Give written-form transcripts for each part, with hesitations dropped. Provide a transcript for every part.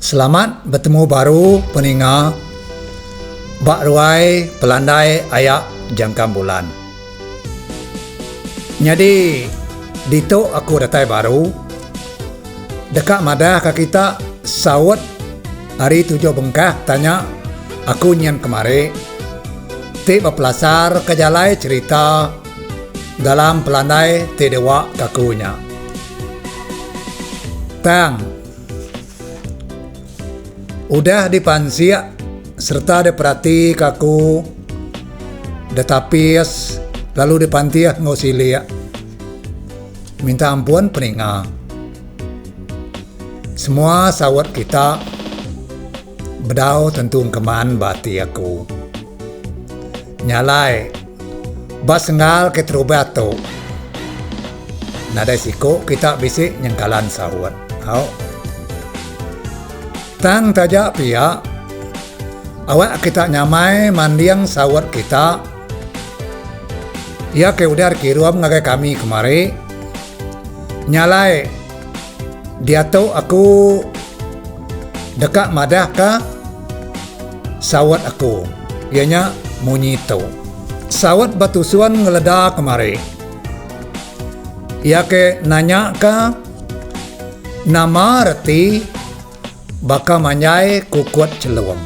Selamat betemu baru peninga ba ruai pelandai aya Jangkam Bulan. Nyadi ditu aku datai baru deka madah ka kita saut ari tujuh bengkah tanya aku nyin kemari ti bepelasar ka jalai cherita dalam pelandai ti diwa ka aku nya. Tang udah dipansik sereta diperatika aku ditapis lalu dipantih enggau silik minta ampun peninga. Semua saut kita bedau tentu engkeman ba ati aku. Nya alai ba senggal keterubah tu nadai siku kita bisi nyengkalan saut. Au. Tang taja pia awak kita nyamai manding saut kita iya ke udah dikirum ngagai kami kemari. Nya alai diatu aku deka madahka saut aku iya nya munyi tu. Saut ba tusun ngeleda kemari. Iya ke nanyaka nama reti baka manjai kukut chelum.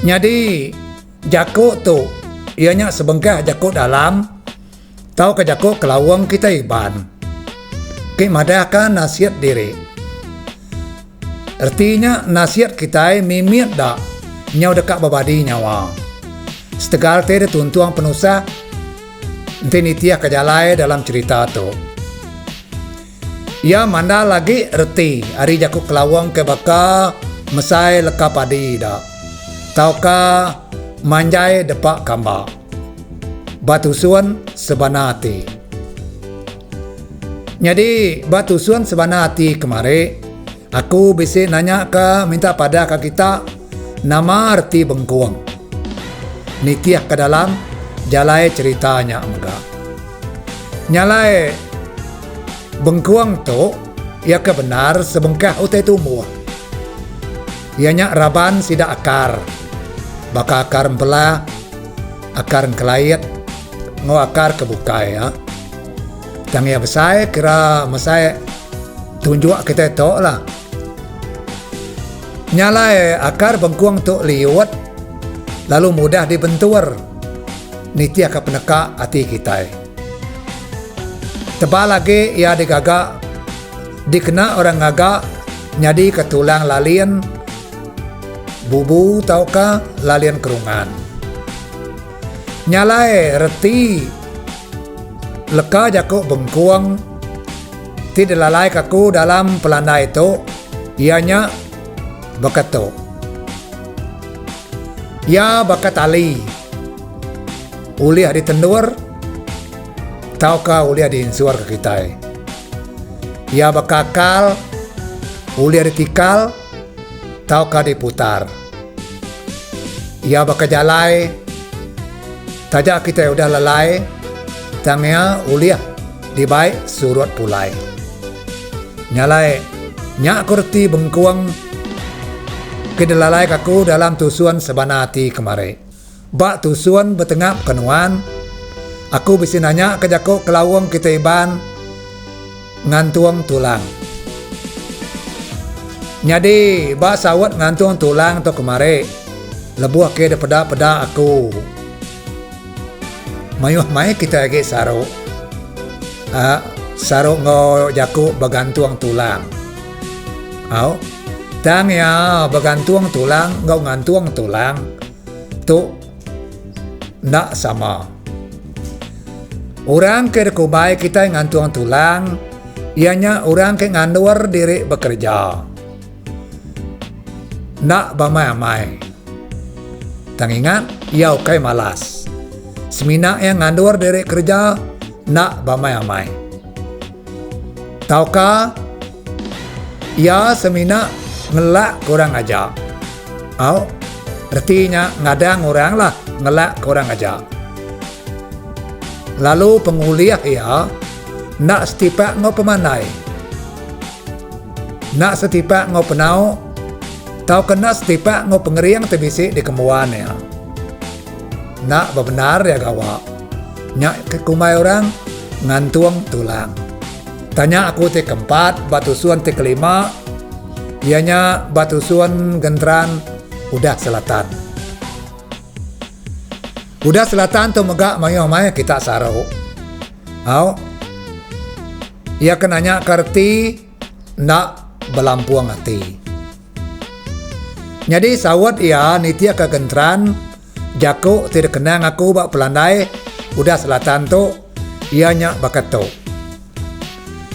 Nyadi jaku tu iya nya sebengkah jaku dalam tauka jaku kelaung kitai Iban ti madahka nasit diri. Reti nya nasit kitai mimit da nyau deka bebadi nyawa. Setegal ti dituntung penusah enti nitihka jalai dalam cherita tu. Iya mandal agi reti ari jaku kelaung ke baka mesai leka padi da tauka manjai depa kamba ba tusun sebana ati. Nyadi ba tusun sebana ati kemari aku bisi nanya ka minta padah ka kita nama reti bengkung nitih ka dalam jalai cherita nya mega. Nya alai bengkung tu iya ke bendar sebengkah utai tumbuh. Iya nya raban sida akar baka akar empelah, akar engkelait enggau akar ke bukai. Tang iya besai kira mesai tunjuk kitai tu lah. Nya alai akar bengkung tu liut lalu mudah dibentur nitihka peneka ati kitai. Tebal agi iya digaga dikena orang ngaga nyadika tulang lalin bubu tauka lalin kerungan. Nya alai reti leka jaku bengkung ti dilalaika aku dalam pelandai tu iya nya baka tu. Iya baka tali ulih ditendur tauka ulih diinsurka kitai. Iya baka akal ulih ditikal tauka diputar. Iya baka jalai taja kitai udah lelai tang iya ulih dibai surut pulai. Nya alai nya ku reti bengkung ke dilalaika aku dalam tusun sebana ati kemari. Ba tusun betengap ke nuan, aku bisi nanya ke jaku kelaung kitai Iban ngantung tulang. Nyadi ba saut ngantung tulang tu kemari lebuh ke dipeda-peda aku mayuh mai kitai agi saru uhh saru enggau jaku begantung tulang. Au tang iya begantung tulang enggau ngantung tulang tu enda sama. Orang ke dikumbai kitai ngantung tulang iya nya orang ke ngandur diri bekereja. Enda bamai-amai. Tang ingat iya ukai malas. Semina iya ngandur diri kereja enda bamai-amai. Tauka iya semina ngelak ke orang aja. Au, reti nya ngadang orang lah ngelak ke orang aja. Lalu pengulih iya enda setipak enggau pemandai. Enda setipak enggau penau tauka enda setipak enggau pengering ti bisi dikembuan iya. Enda bebendar iya gawa. Nya ke kumbai orang ngantung tulang. Tanya aku ti keempat ba tusun ti kelima iya nya ba tusun genteran udah selatan. Udah selatan tu mega mayuh mai kita saru. Au. Iya ke nanya ke reti enda belampung ati. Nyadi saut iya nitihka genteran jaku ti dikenang aku ba pelandai udah selatan tu iya nya baka tu.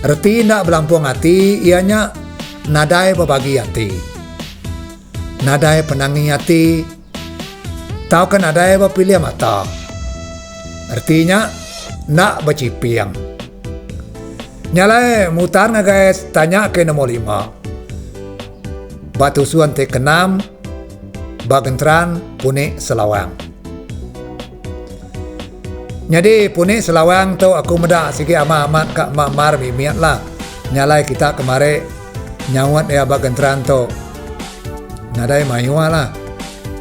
Reti enda belampung ati iya nya nadai bebagi ati. Nadai penangi ati tauka nadai bepilih mata. Reti nya enda bechiping. Nya alai mutar ngagai tanya ke nombor lima. Ba tusun ti keenam ba genteran Punik Selawang. Nyadi Punik Selawang tu aku meda sigi amat amat ka mar mimit lah. Nya alai kita kemari nyaut iya ba genteran tu. Nadai mayuh lah.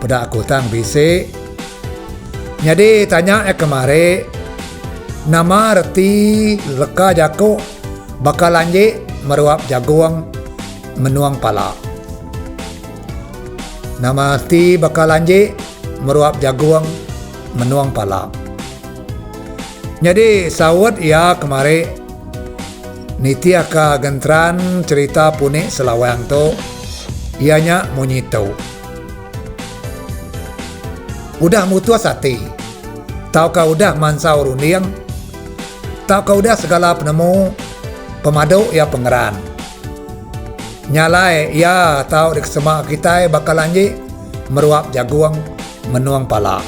Peda aku tang bisi. Nyadi tanya iya kemari, nama reti leka jaku baka lanji meruap jagung menung pala? Nama reti baka lanji meruap jagung menung pala? Nyadi saut iya kemari nitihka genteran cherita Punik Selawang tu iya nya munyi tu. Udah mutus ati tauka udah mansau runding tauka udah segala penemu pemadu iya pengeran. Nya alai iya tau dikesema kitai baka lanji meruap jagung menung pala.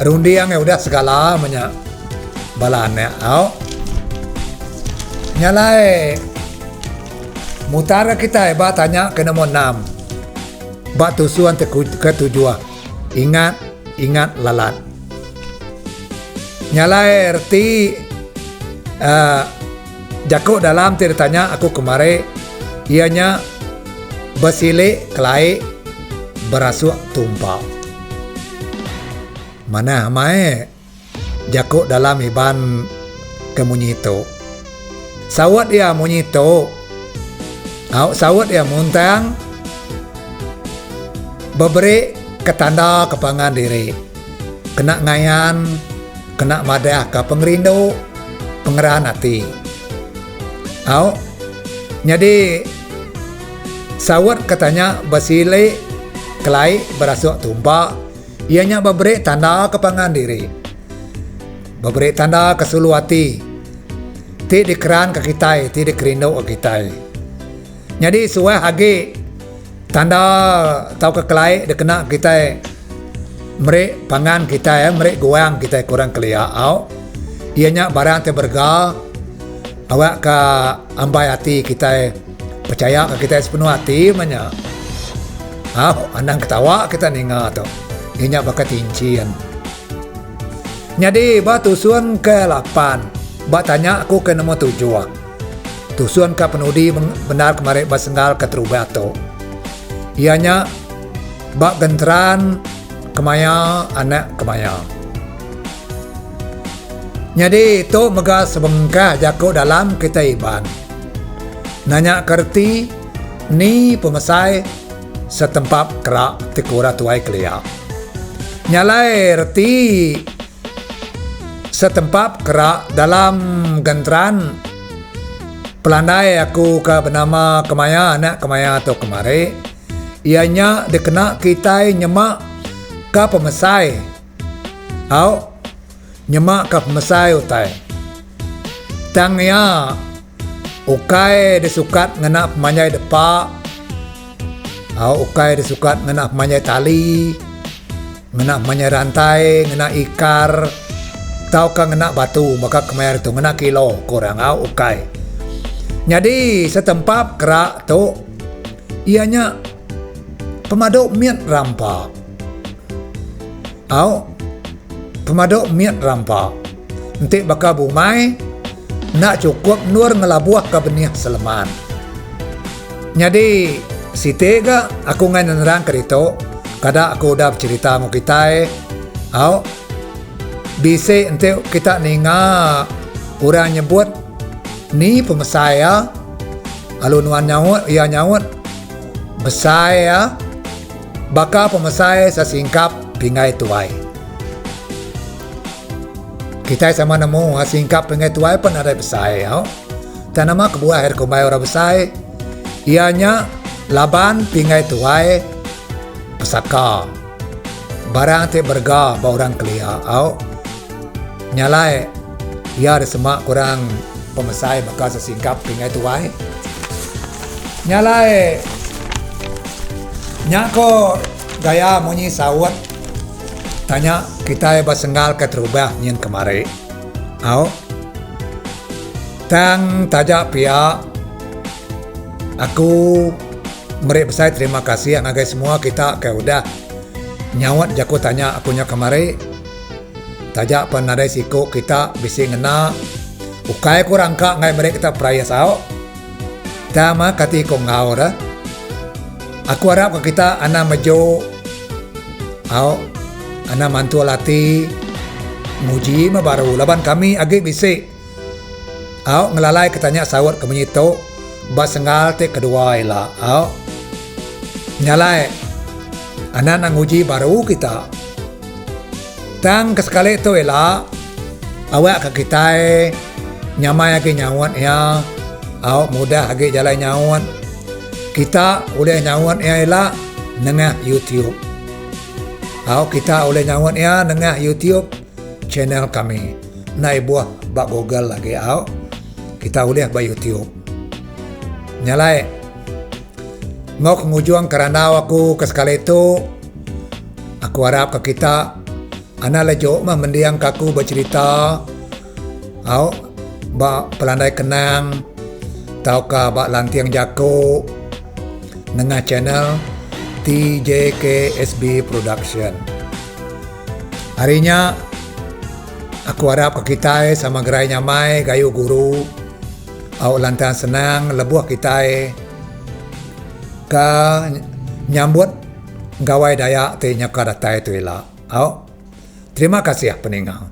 Runding iya udah segala menya bala anak au. Nya alai mutar kitai ba tanya ke nombor enam. Ba tusun ti ketujuh, ingat ingat lalat. Nya alai reti uhh jaku dalam ti ditanya aku kemari iya nya besilik kelai berasuk tumpa. Manah amai. Jaku dalam Iban ke munyi tu. Saut iya munyi tu. Au saut iya muntang beberi ke tanda ke pangan diri. Kena ngayan, kena madah ka pengerindu, pengeran ati. Au nyadi saut ke tanya besilik kelai berasuk tumpa. Iya nya beberi tanda ke pangan diri. Beberi tanda ke sulu ati ti dikeranka kitai, ti dikerinduka kitai. Nyadi suah agi tanda tauka kelai dikena kitai meri pangan kitai, meri guang kitai ke orang kelia au. Iya nya barang ti berega awakka ambai ati kitai pechaya ka kitai sepenuh ati meh nya. Au, anang ketawa kita ninga tu. Iya nya baka tinchin. Nyadi ba tusun ke lapan, ba tanya aku ke nombor tujuh. Tusun ke penudi bendar kemari ba senggal keterubah tu. Iya nya ba genteran kemaya anak kemaya. Nyadi tu mega sebengkah jaku dalam kitai Iban. Nanya ke reti Ni pemesai setempap kerak ti ku orang tuai kelia. Nya alai reti setempap kerak dalam genteran pelandai aku ke benama Kemaya anak Kemaya tu kemari iya nya dikena kitai nyema ka pemesai au nyema ka pemesai utai. Tang iya ukai disukat ngena pemanjai depa au ukai disukat ngena pemanjai tali, ngena pemanjai rantai, ngena ikar tauka ngena batu baka kemaya ditu ngena kilo ku orang au ukai. Nyadi setempap kerak tu iya nya pemadu mit rampa. Au pemadu mit rampa. Enti baka bumai enda chukup endur ngelabuhka benih seleman. Nyadi siti ga aku enggai nerang ke ditu kada aku udah becherita enggau kitai au bisi enti kita ninga orang nyebut ni pemesai iya lalu nuan nyaut iya nyaut besai iya baka pemesai sesingkap pinggai tuai. Kitai sama nemu singkap pinggai tuai pun nadai besai au. Tang nama kebuah iya dikumbai orang besai iya nya laban pinggai tuai pesaka barang ti berega ba orang kelia au. Nya alai iya disema ku orang pemesai baka sesingkap pinggai tuai. Nya alai nya ko gaya munyi saut tanya kitai ba senggal keterubah nyin kemari au. Tang taja pia, aku meri besai terima kasih ngagai semua kita ke udah nyaut jaku tanya aku nya kemari. Taja pen nadai siku kita bisi ngena ukai ku rangka enggai meri kita perais au. Tang mah kati ku enggau deh. Aku arap ke kita anang meju au anang mantul ati nguji meh baru laban kami agi bisi. Au ngelalai ke tanya saut ke munyi tu ba senggal ti kedua ila au. Nya alai anak nang nguji baru kita. Tang ke sekali tu ila awak ka kitai nyamai agi nyaut iya au mudah agi jalai nyaut. Kita ulih nyaut iya ila nengah YouTube. Au kita ulih nyaut iya nengah YouTube channel kami. Enda ibuh ba google agi au. Kita ulih ba youtube. Nya alai enggau ke ngujung ke randau aku ke sekali tu aku arap ke kita anak leju meh mending ke aku becherita au ba pelandai kenang tauka ba lanting jaku nengah channel TJKSB Production. Ari nya, aku arap ke kitai sama gerai nyamai gayu guru au lantang senang lebuh kitai ke nyambut Gawai Dayak ti nyeka datai tu ila. Au. Terima kasih peninga.